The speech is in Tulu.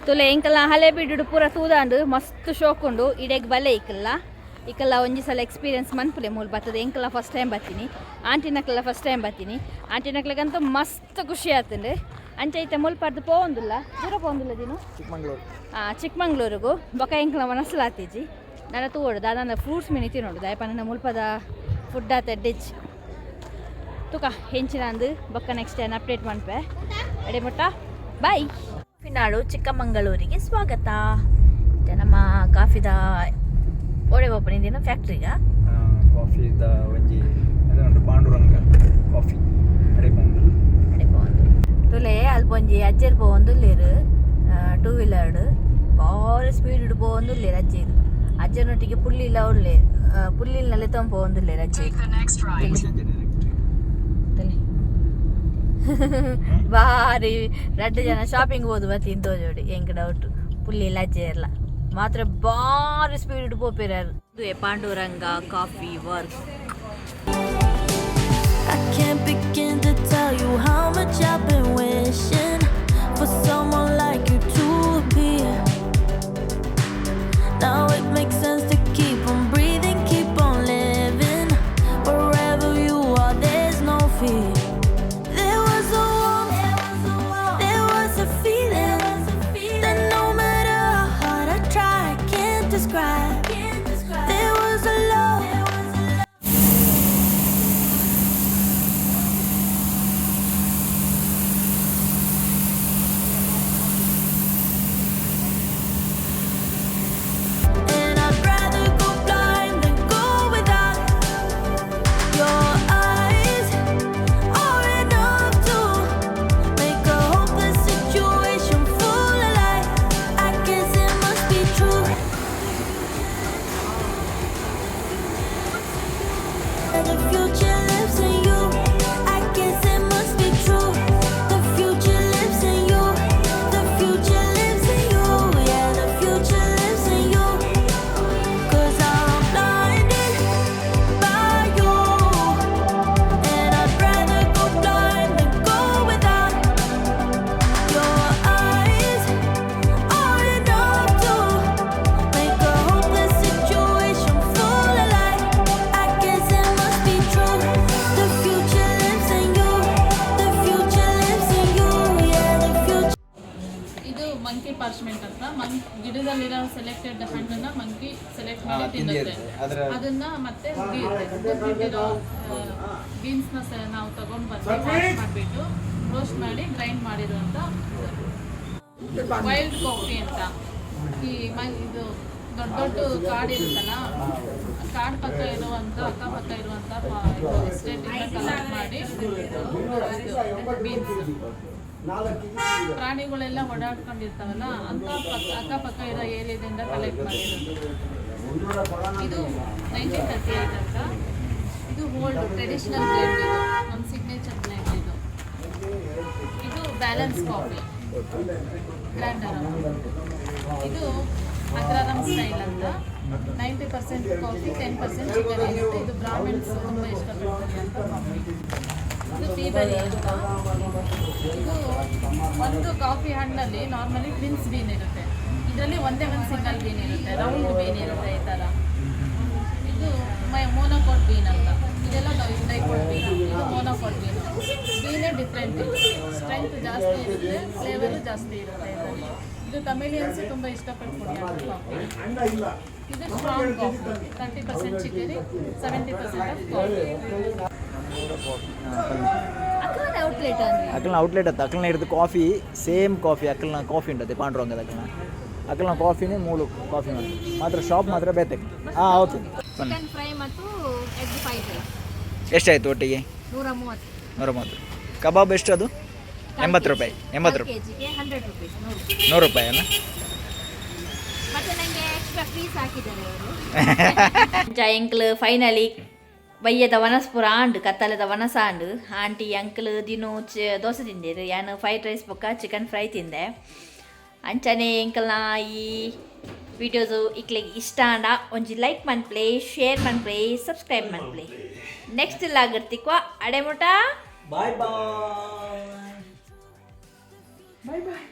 ತುಲೆ ಎಂಕಲ್ನ ಹಳೆ ಬಿಡು ಪೂರ ತೂದಾಂಡು ಮಸ್ತ್ ಶೋಕುಂಡು. ಇಡೆಗ್ ಬಲೆ ಇಕ್ಕಲ್ಲ ಇಕ್ಕಲ್ಲ ಒಂಜಿ ಸಲ ಎಕ್ಸ್ಪೀರಿಯನ್ಸ್ ಮನ್ಪುಲೆ. ಮೂಲು ಬರ್ತದೆ. ಎಂಕಲ್ಲ ಫಸ್ಟ್ ಟೈಮ್ ಬರ್ತೀನಿ, ಆಂಟಿನಕ್ಲೆಲ್ಲ ಫಸ್ಟ್ ಟೈಮ್ ಬರ್ತೀನಿ. ಆಂಟಿನಕ್ಲೆಗಂತೂ ಮಸ್ತ್ ಖುಷಿ ಆತುಂಡು. ಅಂಚ ಐತೆ ಮುಲ್ಪರ್ದು ಪೋವೊಂದುಲ್ಲ, ದೂರ ಪೋವೊಂದುಲ್ಲ ದಿನು. ಚಿಕ್ಕಮಂಗ್ಳೂರು. ಚಿಕ್ಕಮಂಗ್ಳೂರಿಗೂ ಬೊಕ ಎಂಕ್ಲ ಮನಸ್ಸಲಾತಿಜಿ. ನನ್ನ ತೂವೊಡು ದಾದಾನ ಫ್ರೂಟ್ಸ್ ಮಿನಿ ತಿನ್ನೋಡು. ದಾಯಪನ ಮುಲ್ಪದ ಫುಡ್ ಆತ ಡಿಚ್ ತುಕ ಹೆಂಚಿನ ಅಂದು ಬೊಕ್ಕ ನೆಕ್ಸ್ಟ್ ಟೈಮ್ ಅಪ್ಡೇಟ್ ಮನ್ಪೆ. ಅಡೆ ಮುಟ್ಟ ಬಾಯ್. ನಾಡು ಚಿಕ್ಕಮಂಗಳೂರಿಗೆ ಸ್ವಾಗತ. ಮತ್ತೆ ನಮ್ಮ ಕಾಫಿದ ಓಡೆ ಓಪನ್ ದಿನ ಫ್ಯಾಕ್ಟ್ರಿಗ. ಕಾಫಿದ ಒಂಜಿ ಅದು ಪಾಂಡುರಂಗ ಕಾಫಿ ಅಡೆ ಪೋಂಡು. ಅಡೆ ಪೋವೊಂದು ತುಲೆ. ಅಲ್ಪ ಒಂಜಿ ಅಜ್ಜೆರ್ ಪೋವೊಂದುಲ್ಲೆರ್ ಟೂ ವೀಲರ್ಡ್. ಬಾರಿ ಸ್ಪೀಡ್ ಪೋವೊಂದುಲ್ಲೆರ್ ಅಜ್ಜೆರ್. ಅಜ್ಜನೊಟ್ಟಿಗೆ ಪುಲ್ಲಿಲ ಉಲ್ಲೆ. ಪುಲ್ಲಿಲ್ನಲ್ಲೇ ತೊಂಬ ಪೋವೊಂದುಲ್ಲೆರ್ ಅಜ್ಜೆರ್. ತುಲೆ ಬಾರಿ ರಡ್ಡ್ ಜನ ಶಾಪಿಂಗ್ ಹೋದು ಬತ್ತಿ ತೋಜೋಡಿ. ಎಂಕ್ ಡೌಟ್, ಪುಲ್ಲಿಲ ಅಜ್ಜೆರ್ಲ ಮಾತ್ರ ಬಾರಿ ಸ್ಪೀಡ್ ಪೋಪೆರ್. Panduranga coffee work. I can't begin to tell you how much I've been wishing for someone like you to appear. Now it makes sense to keep on breathing, keep on living. Wherever you are, there's no fear. There was a warmth, there was a feeling that no matter how hard I try, I can't describe. There was a love. And I'd rather go blind than go without. Your eyes are enough to make a hopeless situation full of light. I guess it must be true. The future lives in you. I guess it must be true. The future lives in you. The future lives in you. Yeah, the future lives in you. 'Cause I'm blinded by you. And I'd rather go blind than go without. Your eyes are enough to make a hopeless situation full of light. I guess it must be true. The future lives in you. The future lives in you. Yeah, the future. ಇದು ಮಂಕಿ ಪಾರ್ಚ್ಮೆಂಟ್ ಅಂತ. ಗಿಡದಲ್ಲಿರೋ ಸೆಲೆಕ್ಟೆಡ್ ಹಣ್ಣನ್ನ ಮಂಕಿ ಸೆಲೆಕ್ಟ್ ಮಾಡಿ ತಿನ್ನುತ್ತೆ. ತಿಂದಿರುತ್ತೆ. ಅದರ ಅದನ್ನ ಮತ್ತೆ ಹುರಿಯುತ್ತೆ. ಹುರಿದಿರೋ ಬೀನ್ಸ್ನ ನಾವು ತಗೊಂಡ್ ಬಂದು ವಾಶ್ ಮಾಡಿಬಿಟ್ಟು, ರೋಸ್ಟ್ ಮಾಡಿ, ಗ್ರೈಂಡ್ ಮಾಡಿರುವಂತ ವೈಲ್ಡ್ ಕಾಫಿ ಅಂತ. ಇದು ದೊಡ್ಡ ದೊಡ್ಡ ಕಾಡು ಇರುತ್ತಲ್ಲ, ಕಾಡು ಪಕ್ಕ ಇರುವಂತ, ಅಕ್ಕಪಕ್ಕ ಇರುವಂತ ಎಸ್ಟೇಟ್ ಇಂದ ಕಲೆಕ್ಟ್ ಮಾಡಿ ಬೀನ್ಸ್. ಪ್ರಾಣಿಗಳೆಲ್ಲ ಓಡಾಡ್ಕೊಂಡಿರ್ತಾವಲ್ಲ, ಅಂತ ಪಕ್ಕ ಅಕ್ಕಪಕ್ಕ ಇರೋ ಏರಿಯಾದಿಂದ ಕಲೆಕ್ಟ್ ಮಾಡಿರೋದು ಇದು. 1938 ಅಂತ. ಇದು ಓಲ್ಡ್ ಟ್ರೆಡಿಷನಲ್ ಬ್ಲೆಂಡ್. ಇದು ನಮ್ಮ ಸಿಗ್ನೇಚರ್ ಬ್ಲೆಂಡ್ ಇದು. ಇದು ಬ್ಯಾಲೆನ್ಸ್ ಕಾಫಿ ಗ್ರ್ಯಾಂಡ್. ಇದು ಅಗ್ರಾರಂ ಸ್ಟೈಲ್ ಅಂತ. 90% ಕಾಫಿ, 10% ಚಿಕನ್ ಇರುತ್ತೆ. ಇದು ಬ್ರಾಹ್ಮಿಣ್ಸ್ ತುಂಬ ಇಷ್ಟಪಡ್ತಾರೆ ಅಂತ ಕಾಫಿ. ಇದು ಪೀಬರಿ ಅಂತ. ಇದು ಒಂದು ಕಾಫಿ ಹಣ್ಣಲ್ಲಿ ನಾರ್ಮಲಿ ಟ್ವಿನ್ಸ್ ಬೀನ್ ಇರುತ್ತೆ. ಇದರಲ್ಲಿ ಒಂದೇ ಒಂದು ಸಿಂಗಲ್ ಬೀನ್ ಇರುತ್ತೆ, ರೌಂಡ್ ಬೀನ್ ಇರುತ್ತೆ ಈ ಥರ. ಇದು ಮೋನೋಕೋಟ್ ಬೀನ್ ಅಂತ. ಇದೆಲ್ಲ ಡೈಕೋಟ್ ಬೀನ್, ಇದು ಮೋನೋಕೋಟ್ ಬೀನ್. ಬೀನೇ ಡಿಫ್ರೆಂಟ್ ಇದು. ಸ್ಟ್ರೆಂತ್ ಜಾಸ್ತಿ ಇರುತ್ತೆ, ಫ್ಲೇವರು ಜಾಸ್ತಿ ಇರುತ್ತೆ ಇದರಲ್ಲಿ. ಇದು ತಮಿಳಿಯನ್ಸ್ ತುಂಬ ಇಷ್ಟಪಟ್ಟು ಕುಡಿಯೋದು ಕಾಫಿ. ಇದು strong coffee, 30% chicory, 70% of coffee. ಅಕ್ಕನ ಔಟ್ಲೆಟ್ ಅಂದ್ರೆ? ಅಕಲ್ನ ಔಟ್ಲೆಟ್ ಅತ್ತ. ಅಕಲ್ನ ಹಿಡಿದು ಕಾಫಿ, ಸೇಮ್ ಕಾಫಿ. ಅಕಲ್ನ ಕಾಫಿ ಉಂಟದೆ ಪಾಂಡುರಂಗದ ಅಕಲ್ನ. ಅಕಲ್ನ ಕಾಫಿನೇ ಮೂಲು ಕಾಫಿ ಮಾತ್ರ ಮಾತ್ರ, ಶಾಪ್ ಮಾತ್ರ ಬೇತೆ. ಹಾಂ, ಓಕೆ. ಚಿಕನ್ ಫ್ರೈ ಮತ್ತು ಎಗ್ ಫ್ರೈಡ್ ರೈಸ್. ಎಷ್ಟಾಯಿತು ಒಟ್ಟಿಗೆ? 130. 130. ಕಬಾಬ್ ಎಷ್ಟು ಅದು? 80 ರೂಪಾಯಿ, 80 ರೂಪಾಯಿ. ಕೆ ಜಿಗೆ 100 ರುಪೀಸ್, 100. 100 ರೂಪಾಯಿ ಅಲ್ಲ? ಮತ್ತೆ ನನಗೆ ಎಕ್ಸ್ಟ್ರಾ ಪೀಸ್ ಹಾಕಿದ್ದಾರೆ ಅವರು. ಎಂಕ್ಲು ಫೈನಲಿ ಬಯ್ಯದ ವನಸ್ಪುರ ಆಂಡ್, ಕತ್ತಲೆದ ವನಸ ಆಂಡ್. ಆಂಟಿ, ಅಂಕಲ್, ದಿನು ದೋಸೆ ತಿಂದಿರು. ಯಾನು ಫ್ರೈಡ್ ರೈಸ್ ಬೊಕ್ಕ ಚಿಕನ್ ಫ್ರೈ ತಿಂದೆ. ಅಂಚನೆ ಎಂಕಲ್ನ ಈ ವಿಡಿಯೋಸು ಇಕ್ಲೆಗ್ ಇಷ್ಟ ಆಂಡ ಒಂಜಿ ಲೈಕ್ ಮನ್ಪ್ಲೆ, ಶೇರ್ ಮನ್ಪ್ಲೆ, ಸಬ್ಸ್ಕ್ರೈಬ್ ಮನ್ಪ್ಲೆ. ನೆಕ್ಸ್ಟ್ ಲಾಗಿರ್ತಿಕ್ವ. ಅಡೆ ಮುಟ. Bye bye. Bye boy.